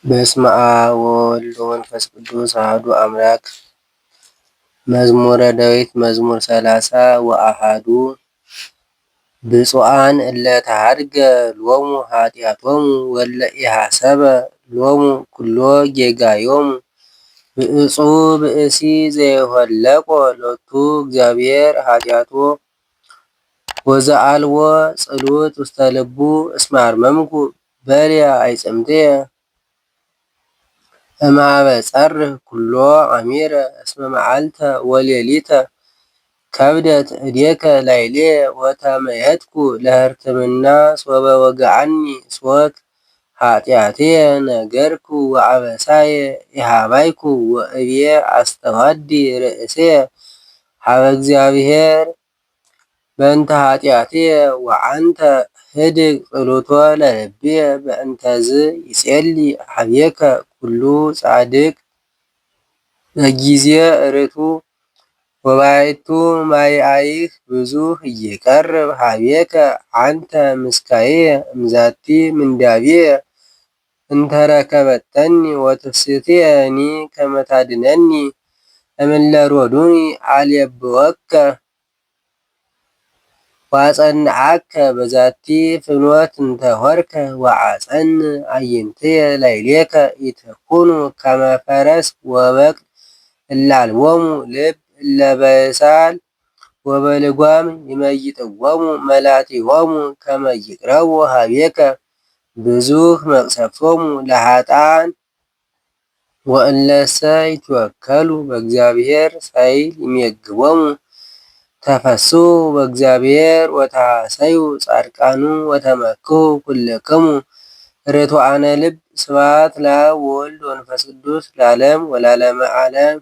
በስመ አብ ወወልድ ወመንፈስ ቅዱስ አሐዱ አምላክ። መዝሙረ ዳዊት መዝሙር 31። ብፁዓን እለ ተኀድገ ሎሙ ኃጢአቶሙ ወለ ኢሐሰበ ሎሙ ኩሎ ጌጋዮሙ። ብፁዕ ብእሲ ዘይኆለቆ ሎቱ እግዚአብሔር ኃጢአቶ ወዘአልቦ ጽሉት ውስተ ልቡ። እስመ አርመምኩ በልያ አዕጽምትየ እምኀበ ጸርህ ኩሎ አሚረ። እስመ መዓልተ ወሌሊተ ከብደት እዴከ ላዕሌየ ወተመየጥኩ ለሕርትምና ሶበ ወግአኒ ሦክ። ኃጢአትየ ነገርኩ ወአበሳየ ኢኀባይኩ ወእብየ አስተዋዲ ርእስየ ኀበ እግዚአብሔር በእንተ ኃጢአትየ ወአንተ ህድግ ጸሎቶ ለልብየ። በእንተዝ ይጼሊ ኀቤከ ኩሉ ጻድቅ በጊዜ ርቱ ወባሕቱ ማይአይህ ብዙኅ ኢይቀርብ ኀቤከ። አንተ ምስካየ እምዛቲ ምንዳቤየ እንተረከበተኒ ወትፍሥሕትየኒ ከመ ታድኅነኒ እምእለ ሮዱኒ። አሌብወከ ወአጸንዓከ በዛቲ ፍኖት እንተ ሖርከ ወአጸንዕ አዕይንትየ ላዕሌከ። ኢትኩኑ ከመ ፈረስ ወበቅል እለ አልቦሙ ልብ እለ በሳል ወበልጓም ይመይጥዎሙ መላትዮሙ ከመ ይቅረቡ ኀቤከ። ብዙኅ መቅሰፍቶሙ ለኃጥኣን ወእለሰ ይትወከሉ በእግዚአብሔር ሣህል ይሜግቦሙ። ተፈሥሑ በእግዚአብሔር ወተሐሠዩ ጻድቃኑ ወተመክሑ ኩልክሙ ርቱዓነ ልብ። ስብሐት ለአብ ወወልድ ወመንፈስ ቅዱስ ለዓለም ወለዓለመ ዓለም።